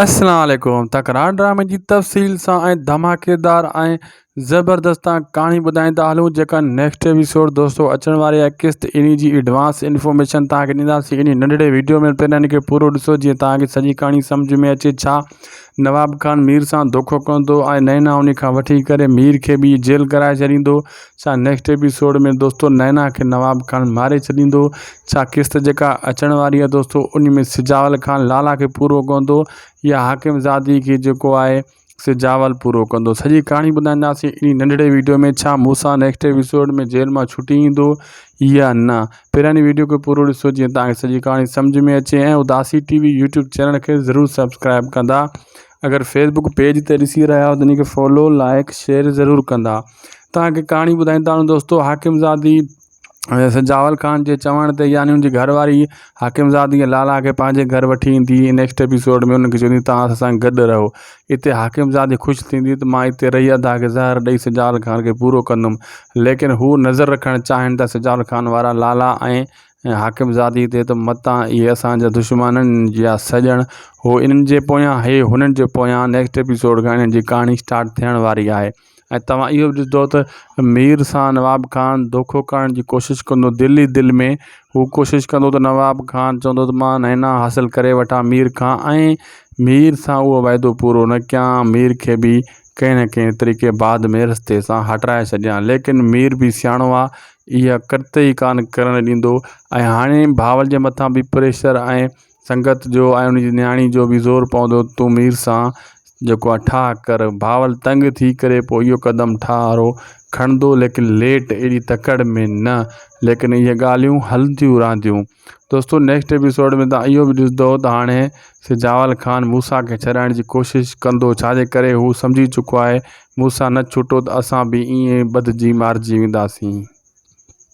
السلام عليڪم تڪرار ڊرامي جي تفصيل سان ۽ ڌماڪيدار ۽ زبردست تان ڪهاڻي ٻڌائيندا هلون جيڪا نيڪسٽ ايپيسوڊ دوستو اچڻ واري آهي قسط انهي جي ايڊوانس انفارميشن توهان کي ڏينداسين انهي ننڍڙي ويڊيو ۾ پهريان ان کي پورو ڏسو جيئن توهان کي سڄي ڪهاڻي سمجھ ۾ اچي ڇا نواب خان مير سان دوکو ڪندو ۽ نينا انهي کان وٺي ڪري مير کي به جيل ڪرائي ڇڏيندو ڇا نيڪسٽ ايپيسوڊ ۾ دوستو نينا کي نواب خان ماري ڇڏيندو ڇا قسط جيڪا اچڻ واري آهي دوستو ان ۾ سجاول خان لالا کي پورو ڪندو يا حاڪم زادي کي جيڪو آهي سجاول پورو ڪندو سڄي ڪهاڻي ٻڌائينداسين انهي ننڍڙي ويڊيو ۾ ڇا موسيٰ نيڪسٽ ايپيسوڊ ۾ جيل مان ڇٽي ايندو يا نه پهريان ويڊيو کي پورو ڏسو جيئن توهان کي سڄي ڪهاڻي سمجھ ۾ اچي ۽ Udasi T V YouTube channel کي ضرور سبسڪرائب ڪندا اگر فيسبڪ پيج تي ڏسي رهيا آهيو ته ان کي فالو لائڪ شيئر ضرور ڪندا توهان کي ڪهاڻي ٻڌائيندا هلون دوستو حاڪم زادي سجاول خان جي چوڻ تي يعني ان جي گهر واري حاڪم زادي ۽ لالا کي پنهنجي گهر وٺي ايندي نيڪسٽ ايپيسوڊ ۾ انهن کي چوندي توهان اسان سان گڏ رهو اتي حاڪم زادي خوش ٿيندي ته مان اتي رهي ادا کي زهر ڏئي سجاول خان کي پورو ڪندم ليڪن هو نظر رکڻ چاهين ٿا سجاول خان وارا لالا ۽ حاڪم زادي تي ته متان اهي اسان جا دشمنن يا سڄڻ هو انهن جي پويان هي هنن جي پويان نيڪسٽ ايپيسوڊ کان انهن جي ڪهاڻي اسٽارٽ ٿيڻ واري آهي ۽ توهان اهو به ڏسندو ته مير سان نواب خان دوکو ڪرڻ جي ڪوشش ڪندو دل ئي دل ۾ هو ڪوشش ڪندو ته نواب خان چوندو ته مان نينا حاصل ڪري وٺان مير کان ۽ مير سان اهو وعدو پورو نه ڪيان مير کي به ڪنهن نه ڪنهن طريقي بعد ۾ رستي سان هٽرائي ڇڏيان ليڪن مير به سياڻو آ اها ڪرت ئي ڪانه ڪرڻ ڏيندو ۽ هاڻي بهاول جي مٿان به پريشر ۽ سنگت جو ۽ ان جي نياڻي جو به زور پوندو تون مير سان جيڪو آ ٺاهه ڪر بهاول تنگ ٿي ڪري پوء اهو قدم ٺاهه وارو کڻندو ليڪن ليٽ ايڏي تڪڙ ۾ نه ليڪن اهي ڳالهيون هلنديون رهنديون دوستو نيڪسٽ ايپيسوڊ ۾ تان اهو به ڏسندو ته هاڻي سجاول خان موسيٰ کي ڇڏائڻ جي ڪوشش ڪندو ڇاجي ڪري هو سمجهي چڪو آهي موسيٰ نه ڇٽو ته اسان به ائين ٻڌجي مارجي وينداسين.